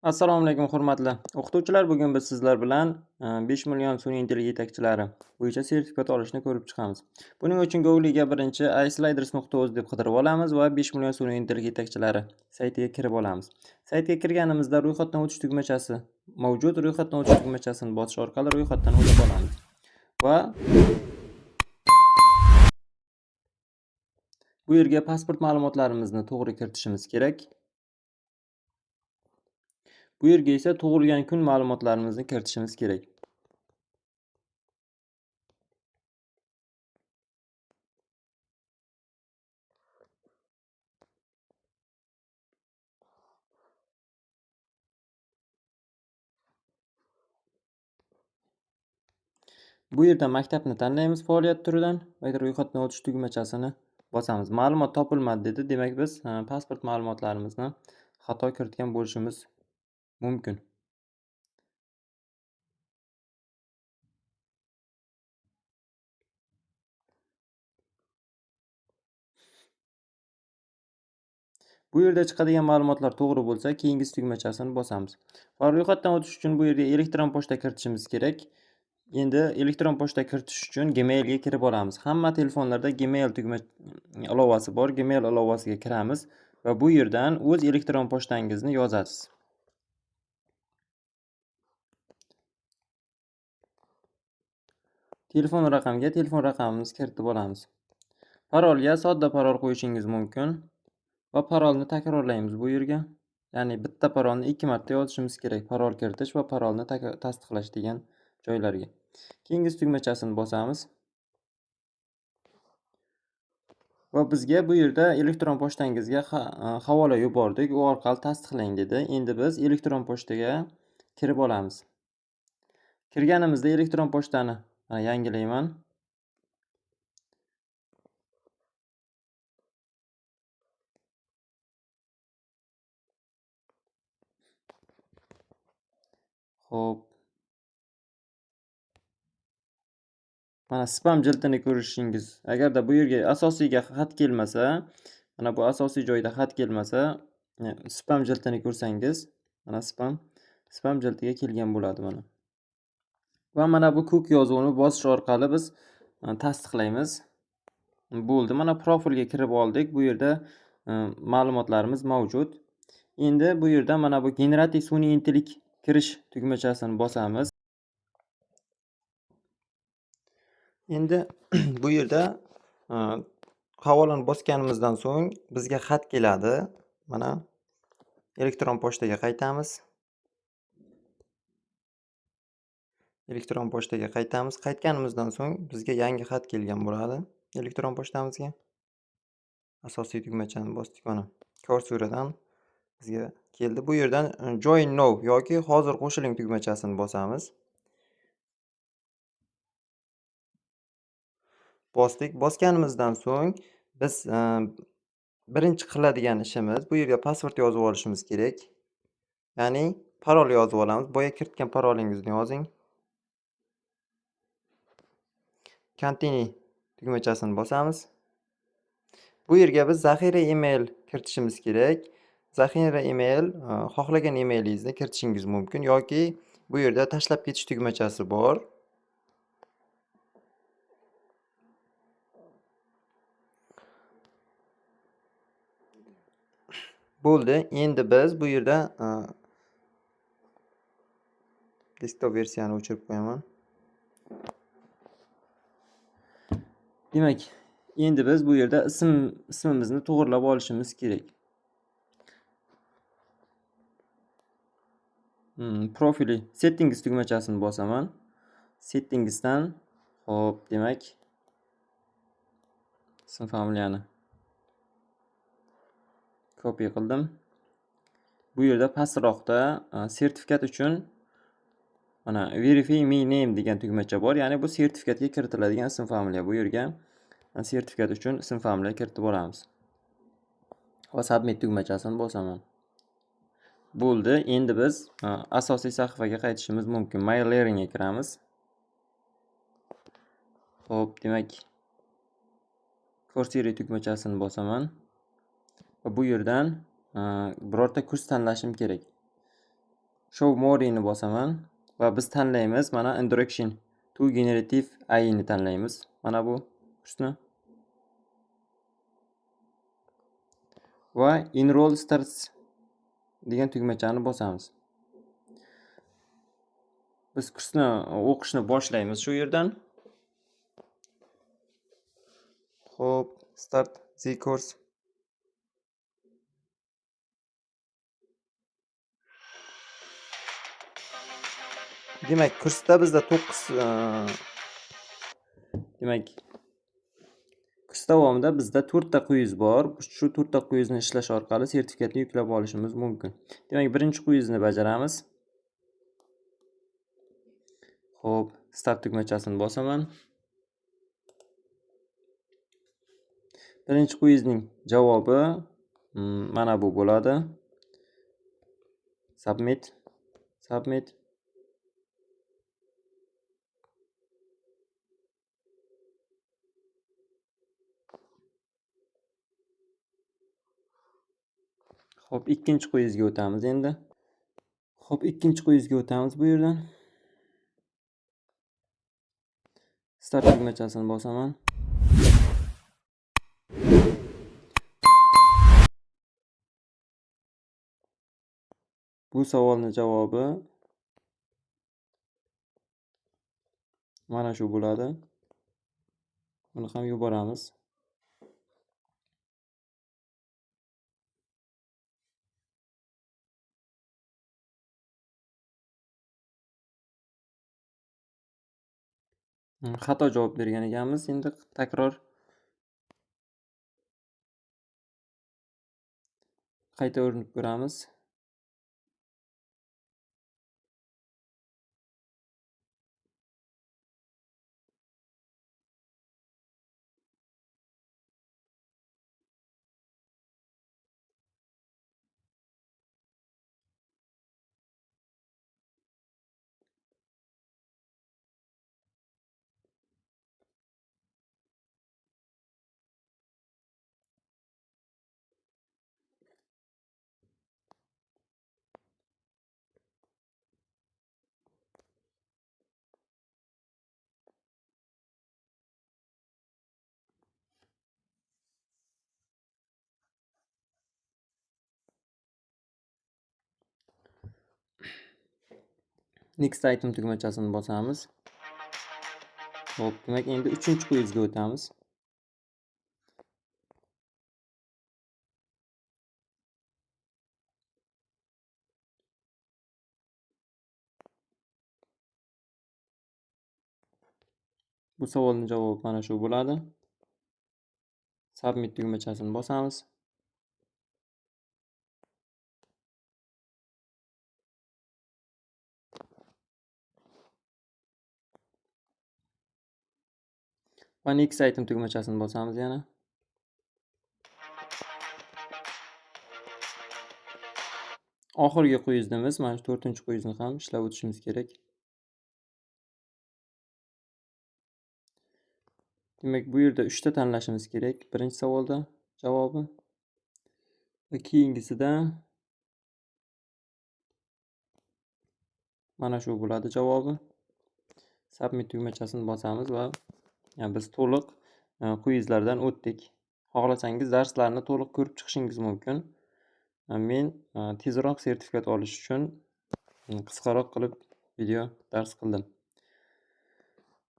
Assalomu alaykum, hurmatli o'qituvchilar. Bugun biz sizlar bilan 5 million sun'iy intellekt yetakchilari bo'yicha sertifikat olishni ko'rib chiqamiz. Buning uchun Google'ga birinchi isliders.uz deb qidirib olamiz va 5 million sun'iy intellekt yetakchilari saytiga kirib olamiz. Saytga kirganimizda ro'yxatdan o'tish tugmachasi mavjud. Ro'yxatdan o'tish tugmachasini bosish orqali ro'yxatdan o'tib olamiz. Va bu yerga pasport ma'lumotlarimizni to'g'ri kiritishimiz kerak. Bu yerga esa tug'ilgan kun ma'lumotlarimizni kiritishimiz kerak. Bu yerda maktabni tanlaymiz faoliyat turidan va ro'yxatdan o'tish tugmachasini bosamiz. Ma'lumot topilmadi dedi. Demak, biz pasport ma'lumotlarimizni xato kiritgan bo'lishimiz mumkin. Bu yerda chiqadigan ma'lumotlar to'g'ri bo'lsa, keyingisi tugmachasini bosamiz. Va ro'yxatdan o'tish uchun bu yerga elektron pochta kiritishimiz kerak. Endi elektron pochta kiritish uchun Gmailga kirib olamiz. Hamma telefonlarda Gmail tugma ilovasi bor. Gmail ilovasiga kiramiz va bu yerdan o'z elektron pochtangizni yozasiz. Telefon raqamga telefon raqamimizni kiritib olamiz. Parolga sodda parol qo'yishingiz mumkin va parolni takrorlaymiz bu yerga. Ya'ni bitta parolni 2 marta yozishimiz kerak. Parol kiritish va parolni tasdiqlash degan joylarga. Keyingisi tugmachasini bosamiz. Va bizga bu yerda elektron pochtangizga havola yubordik. U orqali tasdiqlang dedi. Endi biz elektron pochtaga kirib olamiz. Kirganimizda elektron pochtani yangilayman. Xo'p. Mana spam jildini ko'rishingiz. Agarda bu yerga asosiyga xat kelmasa, mana bu asosiy joyda xat kelmasa, spam jildini ko'rsangiz, mana spam jildiga kelgan bo'ladi mana. Va mana bu ko'k yozuvni bosish orqali biz tasdiqlaymiz. Bo'ldi. Mana profilga kirib oldik. Bu yerda ma'lumotlarimiz mavjud. Endi bu yerda mana bu generativ sun'iy intellekt kirish tugmachasini bosamiz. Endi bu yerda havolani bosganimizdan so'ng bizga xat keladi. Mana elektron pochtaga qaytamiz. Elektron pochtaga qaytamiz. Qaytganimizdan so'ng bizga yangi xat kelgan bo'ladi elektron pochtamizga. Asosiy tugmachani bosdik mana. Courseradan bizga keldi. Bu yerdan join now yoki hozir qo'shiling tugmachasini bosamiz. Bosdik. Bosganimizdan so'ng biz birinchi qiladigan ishimiz bu yerga password yozib olishimiz kerak. Ya'ni parol yozib olamiz. Boya kiritgan parolingizni yozing. Continue tugmachasini bosamiz. Bu yerga biz zaxira email kiritishimiz kerak. Zaxira email xohlagan emailingizni kiritishingiz mumkin yoki bu yerda tashlab ketish tugmachasi bor. Bo'ldi. Endi biz bu yerda desktop versiyani o'chirib qo'yaman. Demak, endi biz bu yerda ismimizni to'g'rilab olishimiz kerak. Profili settings tugmachasini bosaman. Settingsdan, xo'p, demak, ism familiyani copy qildim. Bu yerda pastroqda sertifikat uchun mana verify me name degan tugmacha bor. Ya'ni bu sertifikatga kiritiladigan ism familiya. Bu yerga sertifikat uchun ism familiya kiritib olamiz. Va submit tugmachasini bosaman. Bo'ldi. Endi biz asosiy sahifaga qaytishimiz mumkin. My Learningga kiramiz. Xo'p, demak, Coursera tugmachasini bosaman. Va bu yerdan birorta kurs tanlashim kerak. Show more'ni bosaman va biz tanlaymiz. Mana Introduction to Generative AI'ni tanlaymiz. Mana bu kursni. Va Enroll Starts degan tugmachani bosamiz. Biz kursni o'qishni boshlaymiz shu yerdan. Xo'p, start the course. Demak, kursda bizda 9, demak, kurs davomida bizda 4 ta quiz bor. Shu 4 ta quizni ishlash orqali sertifikatni yuklab olishimiz mumkin. Demak, birinchi quizni bajaramiz. Xo'p, start tugmachasini bosaman. Birinchi quizning javobi mana bu bo'ladi. Submit, submit. Xo'p, ikkinchi quizga o'tamiz endi. Xo'p, ikkinchi quizga o'tamiz bu yerdan. Start tugmachasini bosaman. Bu savolning javobi mana shu bo'ladi. Buni ham yuboramiz. Xato javob bergan ekanmiz. Endi takror qayta urinib ko'ramiz. Next item tugmachasini bosamiz. Xo'p, demak endi 3-quizga o'tamiz. Bu savolning javobi mana shu bo'ladi. Submit tugmachasini bosamiz. Va next item tugmachasini bosamiz yana. Oxirgi quizimiz, mana shu 4-quizni ham ishlab o'tishimiz kerak. Demak, bu yerda 3 ta tanlashimiz kerak. Birinchi savolda javobi va keyingisida mana shu bo'ladi javobi. Submit tugmachasini bosamiz va biz to'liq quizlardan o'tdik. Xohlasangiz darslarni to'liq ko'rib chiqishingiz mumkin. Men tezroq sertifikat olish uchun qisqaroq qilib video dars qildim.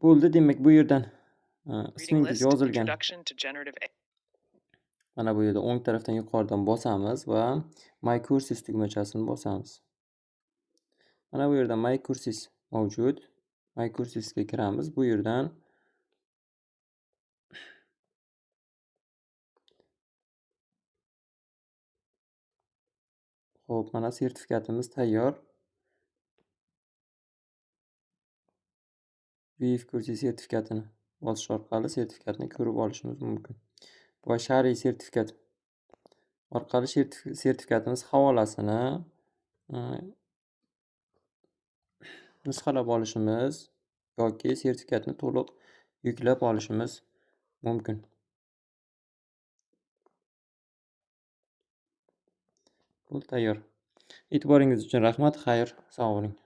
Bo'ldi, demak bu yerdan ismingiz yozilgan. Mana bu yerda o'ng tarafdan yuqoridan bosamiz va My Courses tugmachasini bosamiz. Mana bu yerda My Courses mavjud. My Coursesga kiramiz. Bu yerdan xo'p, mana sertifikatimiz tayyor. View Courses sertifikatini bosish orqali sertifikatni ko'rib olishimiz mumkin. Va share sertifikat orqali sertifikatimiz havolasini nusxalab olishimiz yoki sertifikatni to'liq yuklab olishimiz mumkin. Bu tayyor. E'tiboringiz uchun rahmat. Xayr, sog' bo'ling.